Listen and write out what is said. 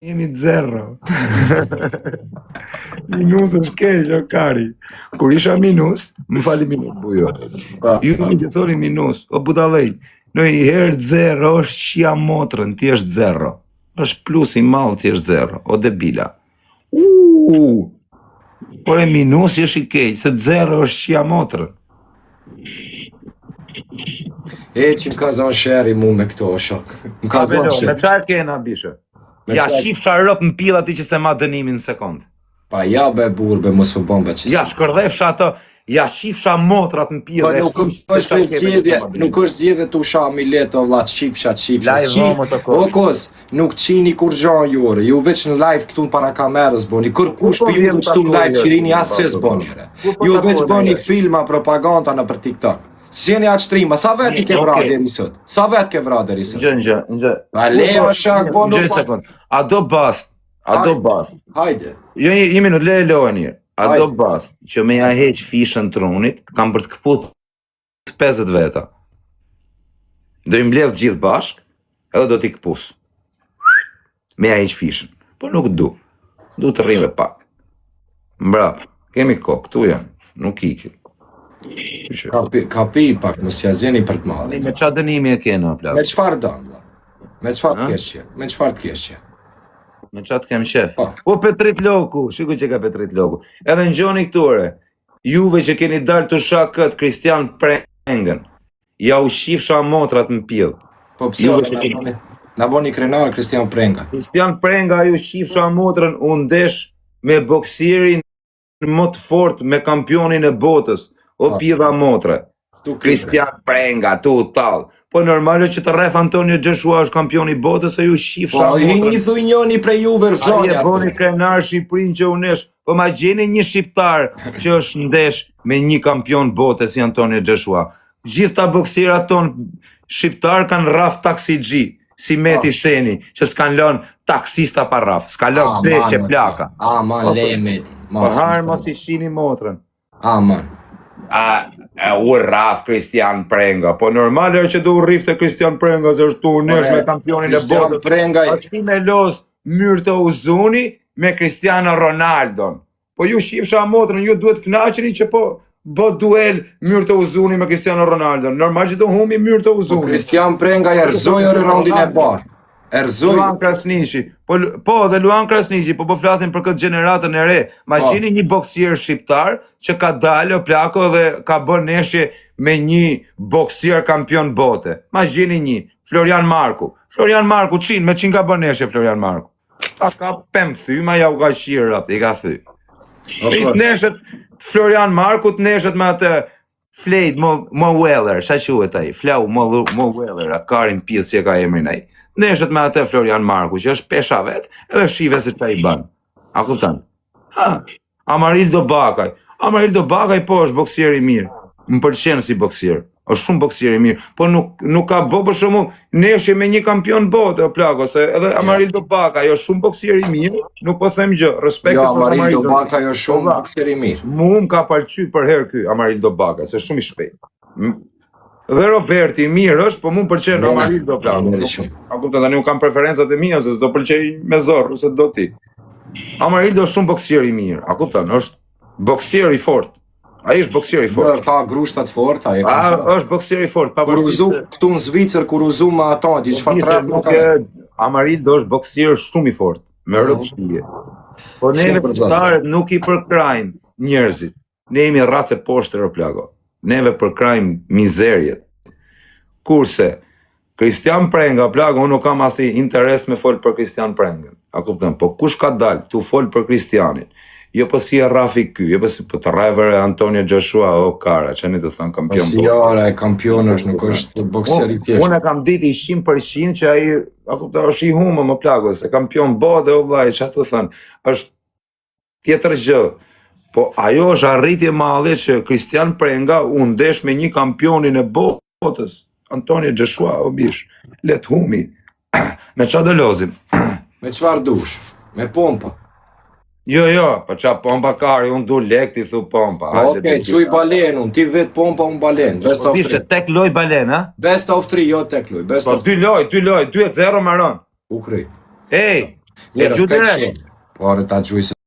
Jemi zero. minus është keq, o kari. Kur isha minus, më fali minus, bujo. Pa, Ju që thoni minus, o budallej. Në i herë zero është qia motrën, ti është zero. është plus i madh, ti është zero, o debila. Uuu, por e minusi është i keq, se zero është qia motrën. E që më ka zonë sherri mu me këto, o shok. Më ka zonë Me sherri. çfarë kena bishë? Me Ja çfarë- shifsha rëp në pilla ti që se ma dënimin në sekond. Pa ja be burr be mos u bën be që Ja shkërdhefsha ato, ja shifsha motrat në pillë. Po nuk është për zgjedhje, nuk është zgjedhje tu sha milet o vlla, shifsha, shifsha. Live Qi- homo të kohë. O kos, nuk qini kur gjan ju ore, ju veç në live këtu në para kamerës boni, kërkush Ku po për ju vjen këtu në takoj, live qirini jo, as se po, s'boni ore. Ku po Ju takoj, veç boni jo? filma, propaganda në për TikTok. S'jeni aq trima, sa vet i ke vra Okej. deri sot? Sa vet ke vra deri sot? Gjë, gjë, gjë. Pa le o shak, bo Gjë nuk pa. sekond. A do bast? A do Hajde. bast? Hajde. Jo një, një minutë, le e lojën një. A do Hajde. bast që me ja heq fishën trunit, kam për të këput 50 veta. Do i mbledh gjithë bashk, edhe do t'i këpus. Me ja heq fishën. Po nuk du. Du të rrimë pak. Mbrapa. Kemi kohë, këtu janë. Nuk ikin. Kështu që- Ka pi, ka pi pak, mos ja zjeni për të madhe. Me qa dënimi e kena, plak? Me çfarë don vlla? Me çfarë Ha? të kesh qef? Me çfarë të kesh qef? Me qa të kem qef? Po. Po Petrit Loku, shiku që ka Petrit Loku. Edhe ngjoni këture, juve që keni dalë të sha kët Kristian Prengën, ja u shifsha motrat në pjell. Po pse Ju ore, veç e na keni. boni na boni krenar Kristian Prenga. Kristian Prenga ju shifsha motrën u ndesh me boksierin më të fort me kampionin e botës, o Po. pidha motre. Tu kri. Kristian Prenga, tu u tall. Po normale që të rref Antonio Joshua është kampioni i botës e ju shifsha Po i motrën. një thuj njëni prej juve Ai e zonja. boni krenar Shqipërinë që u nesh, po ma gjeni një shqiptar që është ndesh me një kampion bote si Antonio Joshua. Gjithë ta boksierat ton shqiptar kanë rraf taksixhi, si Meti Seni, që s'kan lënë taksista pa rraf, s'ka lënë Ah, pleqe man, plaka. Aman, Po, le Meti. Po harë mos i shini motrën. Aman. A, e u rraf Kristian Prenga, po normale është që do u rrifte Kristian Prenga se është tu u nesh Po, me kampionin e Kristian botës. Prenga Pa që me los Myrto Uzuni me Cristiano Ronaldon. Po ju shifsha motrën, ju duhet kënaqeni që po bë duel Myrto Uzuni me Cristiano Ronaldon. Normal që do humi Myrto Po Uzuni. Kristian Prenga e rrëzoi ore rondin e parë. E rrëzoi. Luan Krasniqi. Po po dhe Luan Krasniqi, po po flasim për këtë gjeneratën e re. Ma Po. gjeni një boksier shqiptar që ka dalë o plako dhe ka bërë neshje me një boksier kampion bote. Ma gjeni një Florian Marku. Florian Marku çin, me çin ka bërë neshje Florian Marku. A ka pem thyma ja u ka qirë atë, i ka thy. O, I kos. neshet Florian Marku të neshet me atë Floyd Mo, Mo Weller, sa quhet ai? Flau Mo, Mo Weller, a karin pjesë që e ka emrin ai. Neshet me atë Florian Marku, që është pesha vet, edhe shive se ç'a i bën. A kupton? Ha, Amarildo Bakaj. Amarildo Bakaj po është boksier i mirë. Më pëlqen si boksier. Është shumë boksier i mirë, po nuk nuk ka bë për shembull neshje me një kampion bote o plako, se edhe Amarildo Bakaj është shumë boksier i mirë, nuk po them gjë, respekt Jo, për Amarildo Amarildo. Bakaj është shumë Po, va. boksier i mirë. Mu më ka pëlqy për herë ky Amarildo Bakaj, se shumë i shpejt. M- Dhe Roberti mirë është, po mu më pëlqen Ne, Amarildo plako. ne, shumë. A kupton tani unë kam preferencat e mia se s'do pëlqej me zor ose do ti. Amarildo është shumë boksier i mirë, a kupton? Është boksier i fortë. Ai është boksier i fortë. Jo, Ka grushta të forta, e A ka. është boksier i fortë, Kur u pavarësisht zu se- këtu në Zvicër kur u zu me ata, di çfarë Nuk trap nuk ka. e Amarildo është boksier shumë i fortë, me rëp shpije. Po neve Shumë për zot. shqiptarët nuk i përkrajmë njerëzit. Ne jemi rrace poshtër o plako. Neve përkrajmë mizerjet. Kurse Kristian Prenga, plako, unë nuk kam asnjë interes me fol për Kristian Prengën. A kupton? Po kush ka dal tu fol për Kristianin? Jo po si e rrafi ky, jo po si po të rrajvere Antonio Joshua, o kara, që ne të thënë Po kampion si bote. jo, ore, kampion është, nuk është boksier i thjeshtë. Unë e kam ditë i 100% që ai, a kupton, është i humbë më plako, se kampion bote o vllai, ç'a të thën, është tjetër gjë. Po ajo është arritje e madhe që Kristian Prenga u ndesh me një kampionin e botës, Antonio Joshua o bish. Le të humi. Me ç'a do lozim? Me çfarë dush? Me pompa. Jo, jo, po ça pompa kari, unë du lek ti thu pompa. Po, Hajde, Okej, be, quj balen unë, ti vet pompa unë balen. Best Po of bishe 3. tek loj balen, ha? Best of 3, jo tek loj. Best Po of dy loj, dy loj, 2-0 maron. U kry. Ej. Njerëz gjuj krejt direkt. shihni. Po, ore ta gjuj se.